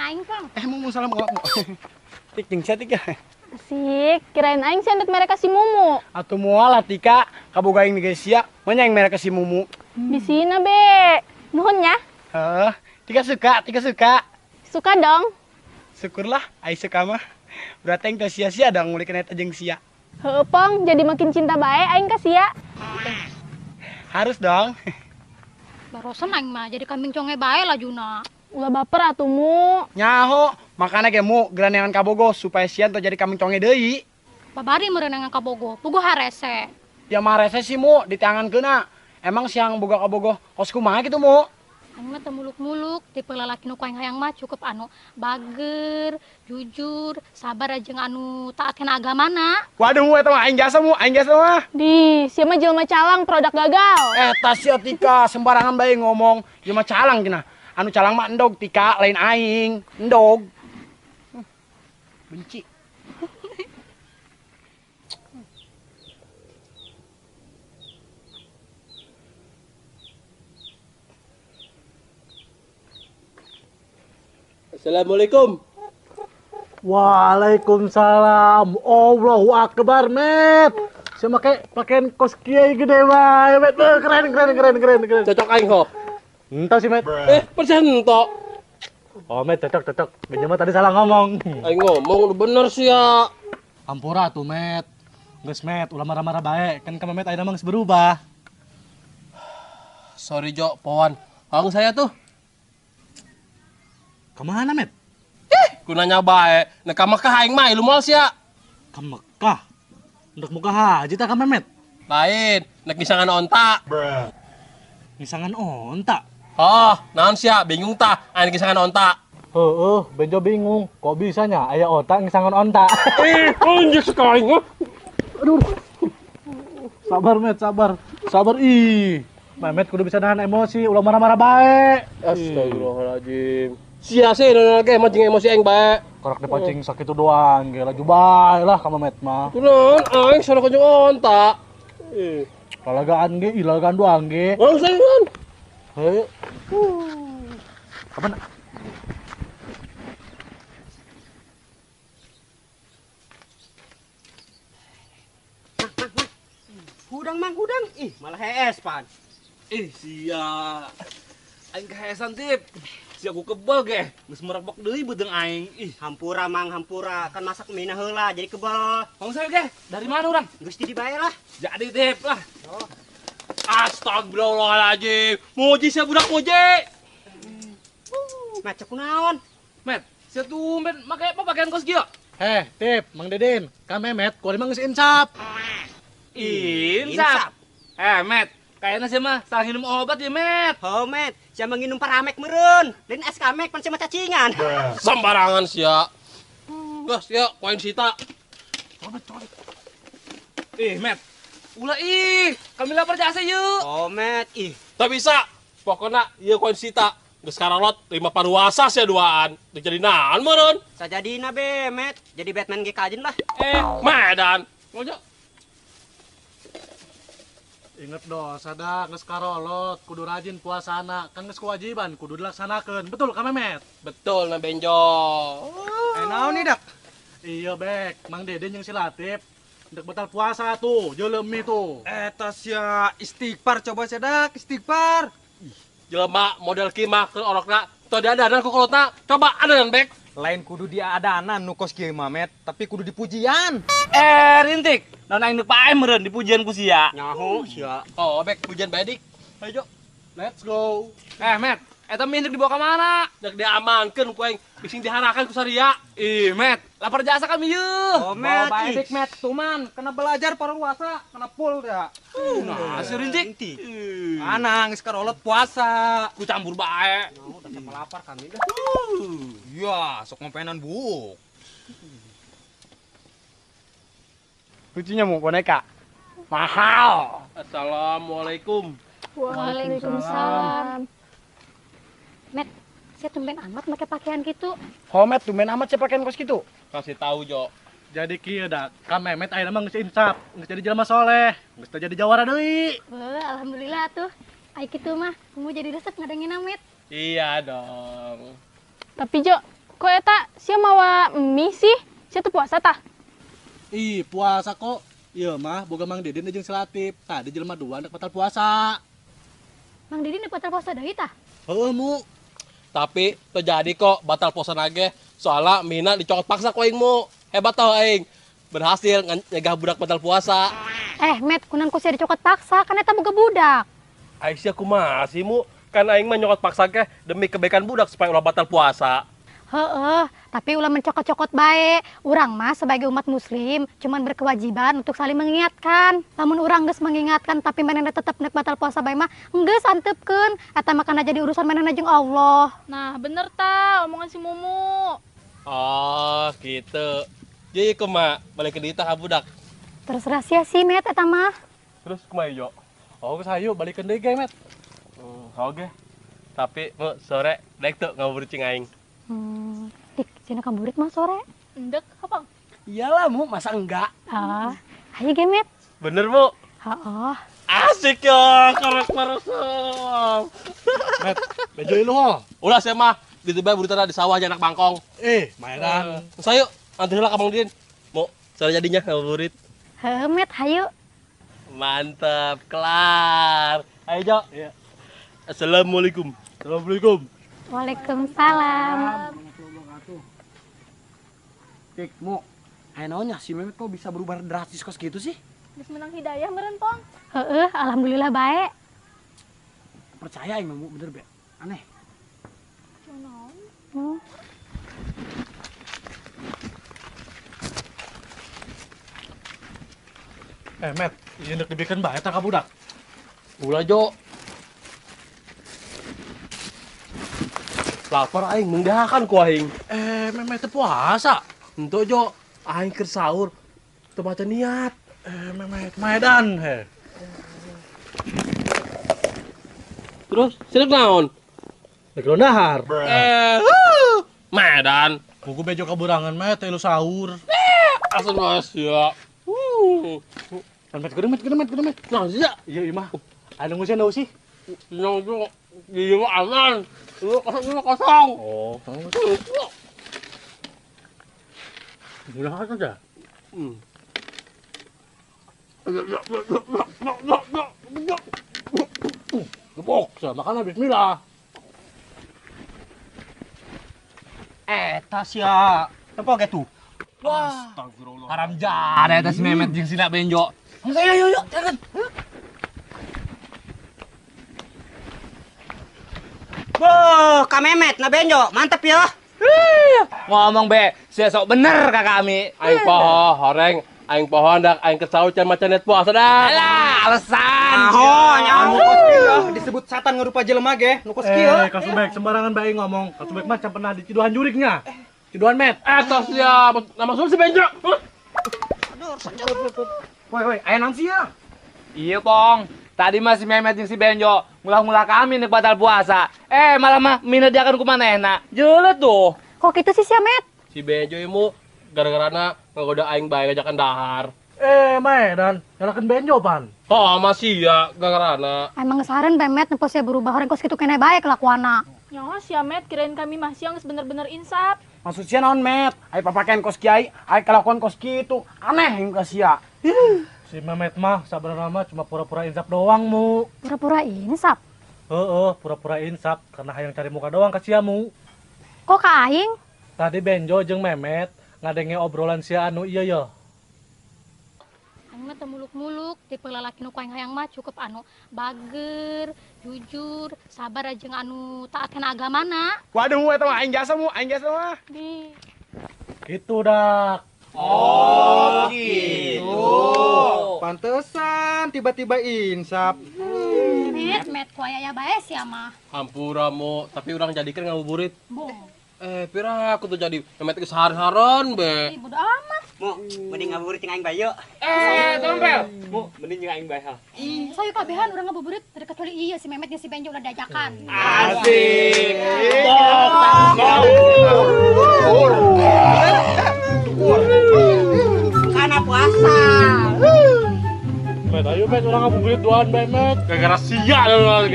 aing, Pong. Mumu salam kok. Tik jeung sia Tika. Asik, kirain aing sia ndek mereka si Mumu. Atuh moal lah Tika, kaboga aing ge sia, manya aing mereka si Mumu. Bisina be. Nuhun nya. Heeh, Tika suka, Tika suka. Suka dong. Syukurlah aing suka mah. Berarti aing teh sia-sia dong ngulikeun eta jeung sia. Heueuh, Pong, jadi makin cinta bae aing ka sia. Harus dong. Barosan aing mah jadi kambing conge bae lah Juna. Ulah baper atuh Mu. Nyaho, makana ge Mu geranengan kabogo supaya sia teu jadi kambing conge deui. Babari meureunangan kabogo, puguh harese. Ya mah harese sih Mu, diteangankeunna. Emang siang boga kabogo kos kumaha kitu Mu? Aing mah teu muluk-muluk, tipe lalaki nu ku aing hayang mah cukup anu bager, jujur, sabar jeung anu taat kana agamana. Waduh Mu eta mah aing jasa Mu, aing jasa mah. Di, sia mah jelema calang produk gagal. Eta sia Tika sembarangan bae ngomong, jelema calang cenah. Anu calang mah endog Tika, lain aing, endog. Benci. Assalamualaikum. Waalaikumsalam. Allahu akbar, Met. Saya make pakaian kos kiai gede bae, Met. Keren keren keren keren keren. Cocok aing ho. Entah sih, Met. Persen entok. Oh, Met, cocok cocok. Benjo mah tadi salah ngomong. Aing ngomong udah bener sih ya. Ampura tuh, Met. Geus, Met, ulah marah-marah bae. Kan ka Met ayeuna mah geus berubah. Sorry Jo, Powan. Hang saya tuh. Kemana, Met? Ku nanya bae. Nek ka Mekah aing mah lu moal sia. Ka Mekah? Ndek muka haji tah ka Memet? Lain, nek ngisangan onta. Ngisangan onta? Oh, naon sia? Bingung tah aing ngisangan onta. Heeh, Benjo bingung. Kok bisanya aya onta ngisangan onta? Ih, anjir sekali. Aduh. Sabar, Met, sabar. Sabar ih. Memet kudu bisa nahan emosi, ulah marah-marah bae. Astagfirullahaladzim. Sia sih nona ge mah jeung emosi aing bae. Korak dipancing sakitu doang ge laju bae lah ka Memet mah. Kunaon aing sarua jeung onta. Ih, lalagaan ge, ih lalagaan doang ge. Langsung kan. Heuh. Kapan? Hudang mang hudang. Ih, malah hees pan. Ih, sia. Aing kaheesan tip. Sia ku kebel ge, geus merebok deui beuteung aing. Ih, hampura mang hampura, kan masak mina heula jadi kebel. Hong saya ge, dari mana urang? Geus di bae lah. Jadi tip lah. Oh. Astagfirullahaladzim. Muji sia budak muji. Maca kunaon? Met, sia tumben make apa pakaian kos kieu? Heh, tip, Mang Deden, ka Memet kuari mah geus insap. Insap. Met, kayaknya sih mah salah minum obat ya, Met. Oh, Met, sia menginum paramek meureun. Lain es kamek pan sia mah cacingan. Sembarangan sia. Gas sia koin sita. Coba. Ih, Met. Ulah ih, kami lapar jasa yuk. Oh, Met, ih. Tak bisa. Pokoknya ieu koin sita. Geus karolot 5 paruasa sia duaan. Teu jadi naon meureun. Sajadina be, Met. Jadi Batman ge kajin lah. Medan. Ngojo. Ingat dosa dah, geus karolot, kudu rajin puasana, kan geus kewajiban, kudu dilaksanakeun. Betul ka Memet? Betul na Benjo. Naon nih dak? Iya Bek, Mang Deden jeung si Latif ndek batal puasa tuh, jelemi tuh. Eta sia istighfar coba sia dak, istighfar. Jelema model kieu mah keur orokna teu diadanan ku kolotna. Coba adanan Bek. Lain kudu diadanan nu kos kieu mah Met, tapi kudu dipujian. Rintik, naon aing deuk paeh meureun dipujian ku sia. Nyaho sia. Oh, Bek, pujian bae dik. Ayo. Let's go. Met, eta mie ndek dibawa ka mana? Ndek diamankeun ku aing, bising diharakan ku saria. Ih, Met, lapar jasa kami yeuh. Oh, Met, bae dik Met, tuman, kena belajar paruasa, kena full ya. Nah, si Rintik. Mana geus karolot puasa. Ku campur bae. Nah, udah capek lapar kami dah. Iya, sok ngompenan buk. Lucunya mau boneka. Mahal. Assalamualaikum. Waalaikumsalam. Met, saya tumben amat pakai pakaian gitu. Oh, Met, tumben amat saya pakaian kos gitu. Kasih tahu, Jo. Jadi kieu dak, ka Memet ayeuna mah geus insaf, geus jadi jelema soleh, geus teu jadi jawara deui. Wah, alhamdulillah tuh. Ai kitu mah, kamu jadi resep ngadengin Met. Iya dong. Tapi Jo, Kok eta sia mawa mie sih? Sia tuh puasa tah? Ih, puasa kok. Iya mah, boga Mang Didin jeung si Latif. Tadi jelema dua anak batal puasa. Mang Didin batal puasa deui tah? Heueuh, Mu. Tapi terjadi kok batal puasa nage. Soalnya mina dicokot paksa ku aing, Mu. Hebat tau aing. Berhasil nyegah budak batal puasa. Met, kunan ku sia dicokot paksa kan eta boga budak. Aing sia kumaha sih, Mu? Kan aing mah nyokot paksa ge demi kebaikan budak supaya ulah batal puasa. Heeh, tapi ulah mencokot-cokot bae. Urang mah sebagai umat muslim cuman berkewajiban untuk saling mengingatkan. Lamun urang geus mengingatkan tapi manehna tetep nek batal puasa bae mah geus antepkeun. Eta mah kana jadi urusan manehna jeung Allah. Nah, bener ta omongan si Mumu. Oh, gitu. Jadi kumaha balik ke dieu tah ka budak. Terserah sia sih, Met, eta mah. Terus kumaha yo? Oh, geus hayu balikeun deui ge, Met. Oke. Tapi mu sore daek tuh ngabuburit cing aing. Dik, cenah kaburit mah sore. Endek, apa? Iyalah, Mu, masa enggak? Ah, hayu ge, Met. Bener, Mu. Heeh. Asik ya, korek marosong. Met, bejo lu ho. Ulah saya mah di tiba buritan di sawah aja anak bangkong. Mainan. Terus ayo, antri lah ka Mang Didin. Mu, sore jadinya ngabuburit. Heeh, Met, hayu. Mantap, kelar. Ayo, Jo. Iya. Assalamualaikum. Assalamualaikum. Waalaikumsalam. Tik, Mu. Ayo naonnya si Memet kok bisa berubah drastis kos gitu sih? Geus menang hidayah meureun, Pong. Heeh, alhamdulillah bae. Percaya aing mah, Mu, bener be. Aneh. Hmm. Met, ieu ndek dibikeun bae tah ka budak. Ulah, Jo. Lapar aing mengdahakan ku aing. Memet teu puasa. Henteu, Jo. Aing keur sahur teu maca niat. Memet maedan he. Terus sireuk naon? Rek dahar. Medan. Buku bejo kaburangan mah teh lu sahur. Asal mas ya. Met kudu met kudu met kudu met. Nah, sia. Iya, ieu mah. Anu ngusian sih? Nang Jo. Iya mah aman. Lu kosong, kosong. Oh. Udah aja. Gebok, makan bismillah. Eta sia. Tempo ge tuh. Wah, haram jadah eta si Memet jeung si Benjo. Ayo yuk, jangan. Boh, Kak Memet na Benjo, mantep ya. Ngomong be, sia sok bener ka kami. Aing poho horeng, aing poho ndak aing kesau can maca net puasa dah. Alah, alasan. Aho, nyaho disebut setan ngarupa jelema ge, nu kos kieu. Kasubek sembarangan bae ngomong. Kasubek mah can pernah diciduhan juriknya. Ciduhan Met. Eta sia, nama si Benjo. Aduh, Woi, woi, aya naon sia? Iya, Pong. Tadi mah si Memet jeung si Benjo ngulah-ngulah kami nek batal puasa. Malah mah mina diakan ku manehna. Jeuleut tuh. Kok kitu sih sia, Met? Si Benjo ieu gara-garana ngagoda aing bae ngajakan dahar. Maedan, nyalakeun Benjo pan. Oh, masih ya gara-garana. Emang geus haren bae, Met, nempo sia berubah horeng kos kitu keneh bae kelakuanna. Nyaho sia, Met, kirain kami mah sia geus bener-bener insaf. Maksud sia naon, Met? Ai papakean kos kiai, ai kelakuan kos kitu. Aneh jeung ka sia. Si Memet mah sabenerna mah cuma pura-pura insaf doang, Mu. Pura-pura insaf? Heeh, pura-pura insaf karena hayang cari muka doang ka sia, Mu. Kok ka aing? Tadi Benjo jeung Memet ngadenge obrolan sia anu ieu ye. Aing mah teu muluk-muluk, tipe lalaki nu ku aing hayang mah cukup anu bager, jujur, sabar jeung anu taat kana agamana. Waduh, eta mah aing jasa, Mu, aing jasa mah. Di. Gitu dak. Oh, gitu. Pantesan tiba-tiba insaf. Met, met ku aya bae sia mah. Hampura, Mu, tapi urang jadikeun ngabuburit. Boh. Pira aku tuh jadi Memet geus har-haron be. Ih, bodo amat. Mu, mending ngabuburit jeung aing bae yeuh. Tompel. Mu, mending jeung aing bae ha. Sayu kabehan urang ngabuburit terkecuali iya si Memet jeung si Benjo ulah diajakan. Asik. Karena puasa. Met, ayo Met, urang ngabuburit duaan bae, Met. Gara-gara sia lu.